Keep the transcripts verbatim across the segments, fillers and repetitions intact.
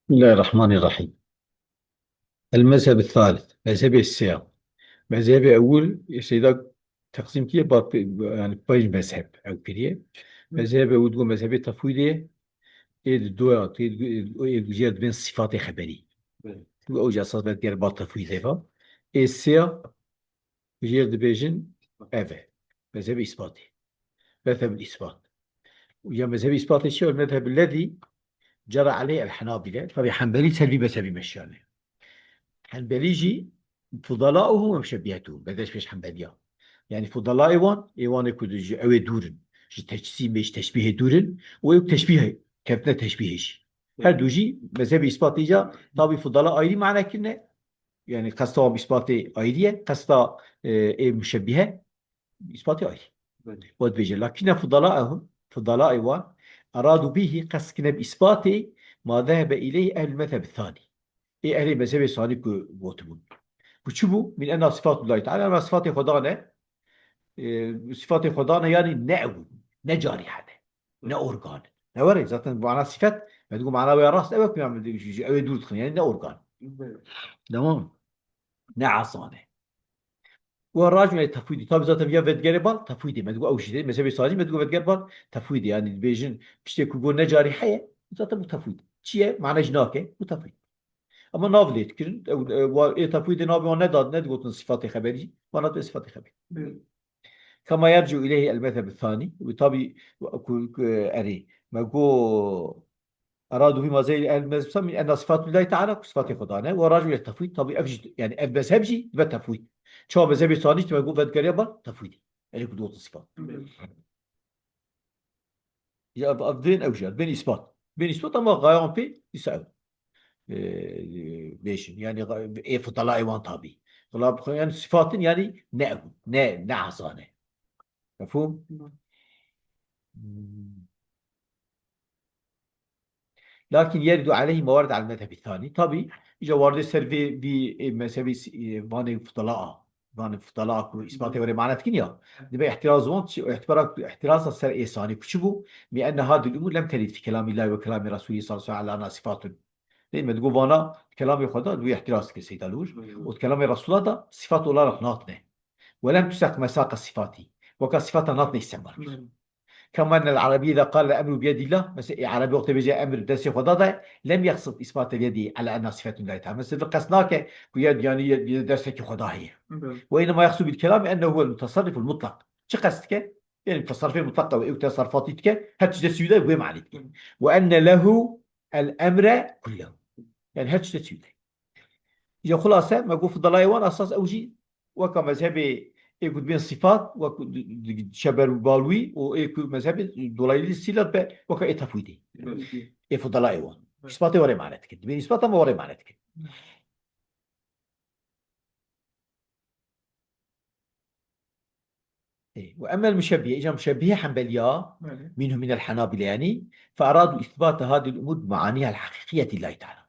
Bismillahirrahmanirrahim. El-mezheb-i thalith. Mezhebê sêya. Mezhebê ewil, e, Seyda teqsîm kiriye, ba, yani pênc mezheb ew kiriye. Mezhebê ewil digo mezhebê tefwîdê, ê di doya, ê di, ê di jêr dibên sifatê xeberî. Evet. Çünkü ew jî esas ve diğer ba tefwîdê va. Ê sêya, jêr dibêjin ev e. Mezhebê îspatê. Mezhebul îspat. Ya mezhebê îspatê çi ye? Mezhebul lezî cera aleyh el-Henabile. Tabi Henbelî ser vî mezhebî meşiyane. Henbelî jî fudalauhu ve muşebbihetuhu. Bedeş pêş Henbeliya. Yani fudalaê wan, ê wan ê ku ji ew ê dûr in. Ji teçsîmê, ji teşbîhê dûr in. Û ê teşbîhê, kevtine teşbîhê jî. Her du jî mezhebê îspatê ca tabi fudala ayrî mane kirine. Yani qesta wan îspatê ayrî ye. Qesta, e, ê muşebbihe îspatê ayrî. Evet. Wa dibêje, lakine fudalaehum, fudalaê wan, eradu bîhî, qest kine bi îspatê ma zehebe ileyhi ehlul mezheb thani. Ê ehlê mezhebê sanî ku gotibûn. Ku çi bû? Min enna sifatullahi teala, enna sifatê Xweda ne, e, sifatê Xweda ne, yani ne ew, ne carîhe ne, ne organ. Ne were, zaten mana sifet, me digo mana wê rast ew e ku yani ji, ji ew ê dûr dixin, yani ne organ. Evet. Tamam. Ne asa ne. Û racû ê tefwîdî. Tabi zaten ya vedigerê bal tefwîdê. Me digo ew jî de, mezhebê sanî me digo vediger bal tefwîdê. Yani dibêjin piştê ku go ne carîhe ye, zaten bu tefwîd. Çi ye? Mane jî nake, bu tefwîd. Ama nav lê dikirin, ew, e, wa, ê tefwîdê navê wan nedat, nedigotin sifatê xeberî, wana dibê sifatê xeberî. Evet. Kema yercu ileyhi el mezheb thani. Û tabi ku, ku, erê, me go Eradu bî ma zehebe ileyhi ehlul mezheb min enna sifatullahi teala, ku sifatê Xweda ne, û racû ile tefwîd, tabi ev jî, yani ev mezheb jî dibe tefwîd. Çawa mezhebê sanî jî me got vedigeriya bar tefwîdê. Erê ku digotin sifat. Ya ev, ev bên ew jî, bên îspat. Bên îspat ama gayan pê dîsa ew. Ee, bêjin, yani ga-, ê fudala ê wan tabi. Fudala bixwe, yani sifatin yani ne ew, ne, ne azane. Mefhûm? Hı. Hmm. Lakin yeridu aleyhi ma warede alel mezhebi thani. Tabi, îca wardê ser vê, vî, e, mezhebî s-, e, vanê fudala a. Vanê fudala a ku îspatê were mane dikin ya. Dibe ihtiraz wan, çi, ihtiraz, ihtiraz ser ê sanî ku çi bû? Mi enne hadil umur lem terid fi kelamillahi ve kelami Resulî sallallahu aleyhi ve sellem ala sifatun. Değil mi? Digo vana kelamê Xweda, dibe ihtiraz dike Seyda Lûr. Hı hı. Û kelamê Resulullah da sifat olarak natne. Ve lem tuseq mesaqa sifati. Weka sifata natne îstemal. Hı hı. Kema ennel Arabî îza qale emru biyedillah, mesela, e, Arabî wextê bêje emir destê Xweda de, lem yeqsid îsbatel yedî ala enna sifetun lillahi teala. Mesela, qest nake ku yed, yani, yed, yed destekî Xweda heye. Evet. Ve innema yeqsidu bil kelam ennehu huvel mutasarriful mutlak. Çi qest dike? Yani, tasarrufê mutlak de, ew tasarrufatî dike, her tiştê sivî de wê manî dike. Evet. Ve enne lehu el emre kullehu. Yani, her tiştê sivî de. Ya xulase, me got, fudalayê wan esas ew jî weka mezhebê ê ku dibên sifat, wek di, di, şeber û balwî û ê ku mezhebê dolayî sîla dibe weka ê tefwîdê. Evet. Ê fudalayê wan. Evet. Îspatê warê mane dikin. Dibên îspat ama warê mane dikin. Ê, ve emmel muşebbihe, îca muşebbihe Henbeliya, Belê. Minhum minel Henabile yani, fe eradu îsbata hadil umur bi maanihal haqiqiyeti lillahi teala.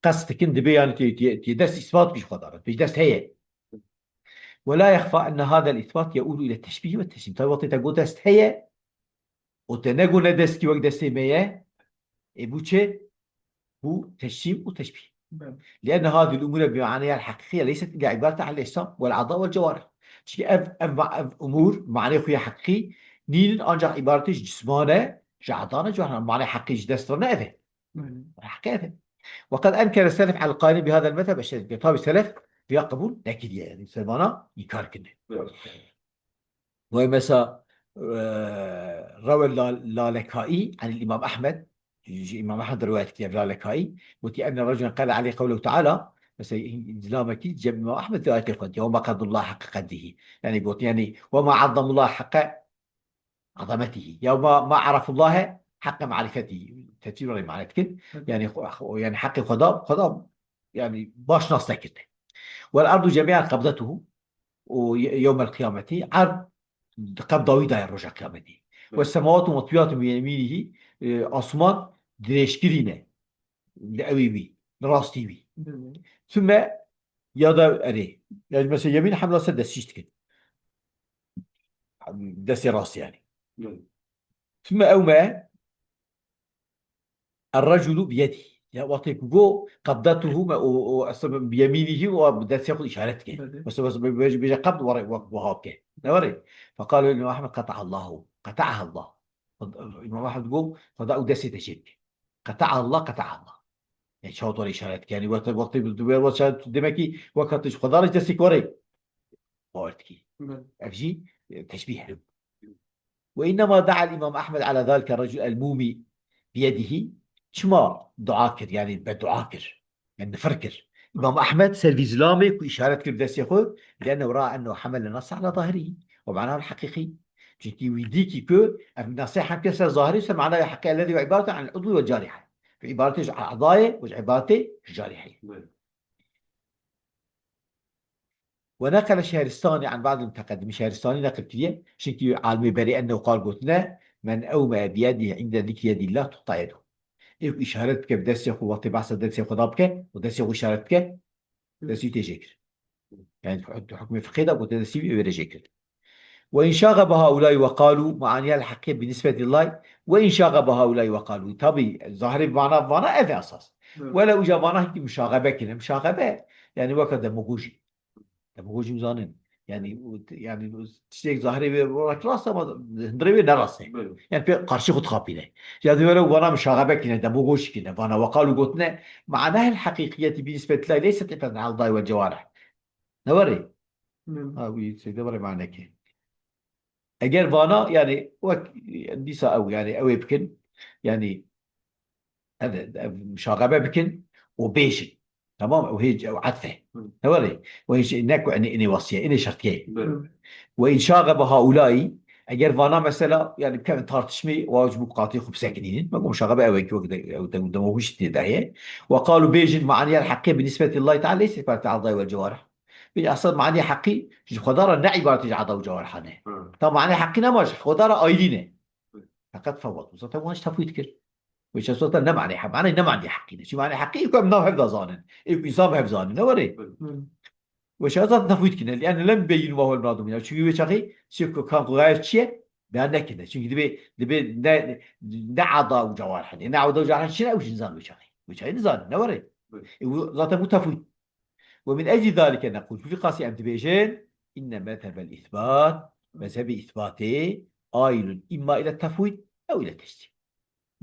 Qest dikin dibe yani tê, tê, tê dest îsbat bî ji Xweda re. Tê dest heye. Ve la yexfa enne hadel îsbat yeûlu ile teşbîh ve teşbîh. Tabi wextê te got dest heye, û te nego ne dest kî wek destê me ye, ê bû çi? Bû teşbîh û teşbîh. Belê. Lienne hadil umure bi maneyel haqiqiye leyset illa ibarete anil ecsa vel a'da vel cewarih. Çünkü ev, ev, ev umur, manê xwe ya haqiqî, nînin ancak ibarete ji cismane, ji adane, ji manê haqiqî ji dest re ne ev e. Belê. Haqiqî ev e. Ve kad enkere selef al qailin bi hadel mezheb eşşedîd. Tabi selef viya qebûl nekiriye. Yani Selmana înkar kirine. Evet. Wê mesela, e, rewe La-, Lalekaî anil Îmam Ehmed, ji Îmam Ehmed rewayet kiriye Lalekaî, gotî, enne raculen qale aleyh qewlehu teala, mesela, zilamekî cem Îmam Ehmed rewayetê xwe diye, "Ve ma qedrullah heqqa qedrihi." Yani gotî, yani, "Ve ma azzamullah heqqa azametîhi." Ya "Ma, ma arafullahe heqqa marifetîhi." Tefsîr were mane dikin. Hı. Yani, xwe, xwe, yani, heqê Xweda, Xweda, yani, baş nas nekirine. "Vel ardu cemi'an qabdetuhu." û ye-, yewmel qiyameti, erd di qebda wî de ye roja qiyametî. Ve semawatu metwiyatu bi yemînî, e, asman dirêjkirî ne li ewî wî, li rastî wî. Hı hı. Thumme ya da erê. Yani mesela yemîn hemla ser destîş dikin. Destê rast yani. Hı. Thumme ew me الرجل بيده. Ya wextê ku got, قبضته me, o, o, aslında bi yemînî û bi destê xwe îşaret dike. Belê. Mesela, mesela, bê-, bê-, bêje qebd, were, wek wiha bike. Ne were? فقال الإمام أحمد: قطع الله، قطعها الله. Îmam Ehmed got, Xweda ew destê te çê bike. قطعها الله، قطعها الله. Yani çawa were îşaret dike. Yani wextê, wextê bi, bi, wextê, demek ki wek hatiş Xweda re destê were. Bawer dikî. Belê. Ev jî, e, teşbîh e. وإنما دعا الإمام أحمد على ذلك الرجل المومي بيده. Çima dua kir, yani bedua kir, yani nifir kir. Îmam Ehmed ser vî zilamê ku îşaret kir bi destê xwe, لأنه رأى أنه حمل النص على ظاهره ومعناه الحقيقي. Çunkî wî dî kî ku ev nasê hem kir ser zahirî, ser manaya heqî, الذي هو عبارة عن العضو والجارحة. Bi îbaretê ji adayê û ji îbaretê ji carîhê. Belê. ونقل الشهرستاني عن بعض المتقدمين. Şehristanî neqil kiriye, çunkî alimê berê, أنه قال, gotine, من أومأ بيده عند ذكر يد الله تقطع يده. Ê ku îşaret bike bi destê xwe, wextê behsa destê xwe da bike û destê xwe îşaret bike, destê wî tê jê kir. Yani huk-, hukmê fiqhê de gote destê wî ê were jê kir. وإن شاغب هؤلاء وقالوا معانيها الحقيقية بالنسبة لله، وإن شاغب هؤلاء وقالوا. Tabii, zahirê vana, vana ev e esas. Evet. Wele uca vana hîkî muşaxebe kine. Muşaxebe, yani weka demagoji. Demagoji zanin. Yani, yani tiştek zahirê wê wek rast ama hundirê wê ne rast e. Evet. Yani pê qarşî xwe dixapîne. Ya di wele vana muşaxebe kine, demagoji kine. Vana وقالوا gotine معناها الحقيقية بالنسبة لله ليست إفادة الأعضاء والجوارح. Ne were? Hmm. Ha, wî seyde were manekê. Eger vana, yani, wek, dîsa ew, yani, ew ê bikin, yani, ev, ev muşaxebe bikin û bêjin. Tamam, ew hê, ew etf e. Hmm. Ne were? Û hê, ne ku inê, inê wasiye, inê şertiye. Belê. Hmm. وإن شاغب هؤلاء, eger vana mesela, yani, kevin tartişmê, wa ji bo qatî xwe bisekinînin. Me got muşaxebe ew e ki wek de, ew de, demagoji tê de heye. وقالوا bêjin معناها الحقيقية بالنسبة لله تعالى ليست إفادة الأعضاء والجوارح. Bê esas manê heqî ji Xweda re ne îbaretê ji ada û cewarihan e. Hı. Ta manê heqî nema ji Xweda re ayrî ne. Hı. Feqet fewet. Zaten wan ji tefwît kir. Wê çasotan ne manê he-, manê ne manê heqî ne. Çi manê heqî ku em nav hev da zanin. Ê ku însan bi hev zanin. Ne were? Hı. Hı. Wê çasotan tefwît kine. لأن لم يبينوا ما هو المراد منها. Çünkü wê çaxê çi ku kan ku gayet çi ye? Beyan nekine. Çünkü dibê, dibê ne, ne ada û cewarihan e. Ne ada û cewarihan çi ne ew jî nizan wê çaxê. Wê çaxê nizan. Ne were? Hı. E, bu zaten bu tefwît. ومن أجل ذلك نقول, bi vî qasî em dibêjin, إن مذهب الإثبات, mezhebê îthbatê, عائل إما إلى التفويض أو إلى التجسيم.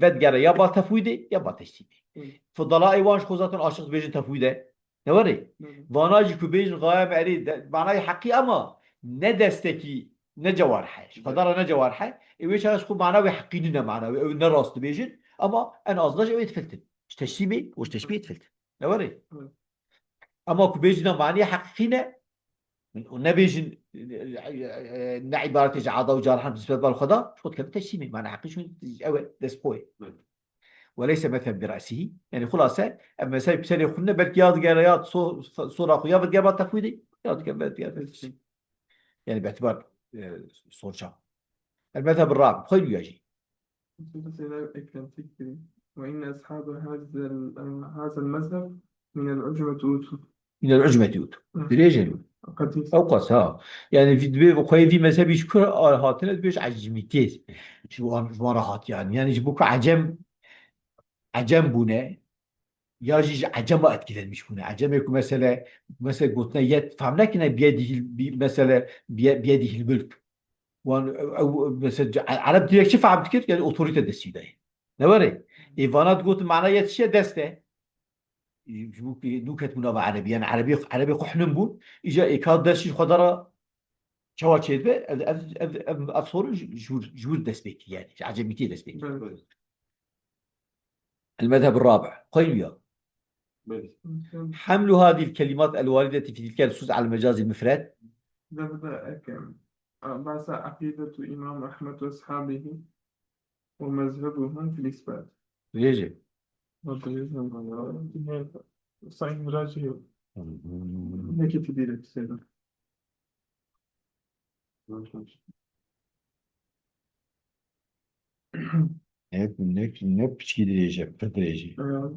Vedigere ya ba tefwîdê ya ba tecsimê. Hı. Fudalayê wan ji xwe zaten aşiq dibêjin tefwîd e. Ne were? Hı hı. Vana jî ku bêjin gaye me erê de, manayê heqî ama ne destekî, ne cewarih e. Ji Xweda re ne cewarih e. Ê wê çaxê ji xwe mana wê heqî nîne mana wê. Ew ne rast dibêjin ama en azdan jî ew ê difiltin. Ji tecsimê û ji teşbîhê difiltin. Ne were? Hı. Ama ku bêjin na manî heqîqî ne, û nebêjin, e, e, ne îbaretê ji ada û carihan nisbet bal Xweda, ji xwe dikeve teşrîmê. Mane heqî şûn ew e, dest xwe ye. Evet. وليس مذهب برأسه. Yani xulase, ev mezheb serê xwe ne, belkî ya digere ya so-, sora xwe ya digere ba tefwîdê, ya digere, ya digere. Yani bi itibar, e, sorça. المذهب الرابع, xwe ya jî. Mesela eklenti kirî. وإن أصحاب هذا ال-، هذا المذهب من العجمة أوتوا. من العجمة أوتوا. Hı. Dirêj e. Qetî. Ew qas, ha. Yani vî, divê xweyê vî mezhebî ji kur a-, hatine, divê ji ecmîtiyê ji wan, ji wan re hatiye. Yani, yani ji bo ku ecem, ecem bûne, ya jî ji ecema etkilenmiş bûne. Ecemê ku mesele, mesele gotine yet, fehm nekine biyedî hil-, bi-, mesele biye-, biyedî hil mulk. Wan, ew, ew, mesela, ce-, Ereb direkt çi fehm dikir? Yani otorite destî de ye. Ne were? Ê vana digotin mana yet çi ye? Dest e. Ji bo ku nû ketibû nava Erebî. Yani Erebî, Erebê xwe hinin bûn. Îca ê ka dest ji Xweda re çawa çêdibe? Ev, ev, ev, ev, ev sorun ji, ji wir, ji wir dest pê kiriye. Ji ecemîtiyê dest pê kiriye. Evet. المذهب الرابع. Xweyniya. Belê. حمل هذه الكلمات الواردة في تلك النصوص على المجاز المفرد. Devde ekem. Basa aqîdetu Îmam Ehmed ve ashabihi ve mezhebuhum fil îsbat. Dirêj e. Sayın Miraci. Nekî tu dirêj seyda. Ne, ne, ne piçkî dirêj e, pir dirêj e. Evet.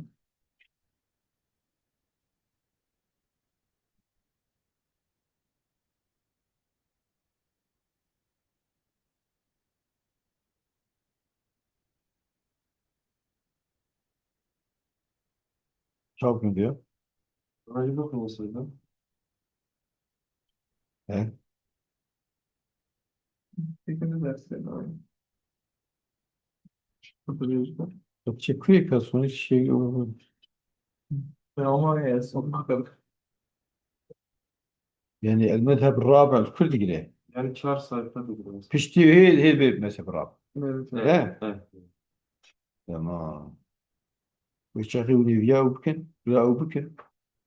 Çaw kim diyor? Rajı bakın mesela. He? Peki ne dersin abi? Hatırlıyorsun. Yok, çekiyor ki, sonuç şey, o- Ben ama ya, sonuna kadar. Yani el mezheb rabi' el kul digire. Yani çar sayfa da biraz. Piştî hê hê bir mezheb rabi'. Evet, He? evet. Evet. Tamam. Wê çaxê hûn ê viya ew bikin, viya ew bikin.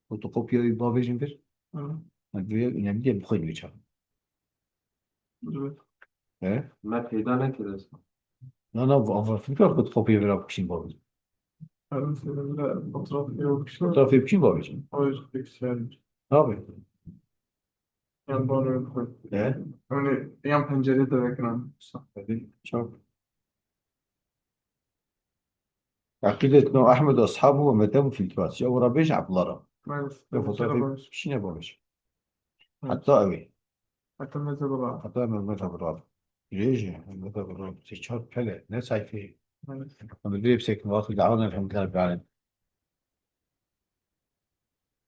Fotokopya wî bavêjin vir. Hı, Ha, viya önemli değil, bixwîn wê çaxê. evet. He? Me peyda nekiririz. Na, na, va, va, fikra fotokopya vira bikişîn bavêjin. Her seferinde fotoğraf yok işte. Fotokopya bikişîn bavêjin. O yüzden pek sevdim. Tabii. Yani bana öyle koy. He? Hani yan pencerede de ekran. Çok. Akîdetna Ehmed ashabu ve medemu fil kitab. Ya, ora bêj Abdullah. Ben Ya, fotokopya bikişîn bavêjin. Hatta ew ê. Hatta mesela baba. Hatta me mezheb rabi'. Rêje, mezheb rabi'. Sê çar pele, ne sayfê. Evet. Ama dirê bi sekn vakti dawan elhamdülillah rabbil alemin.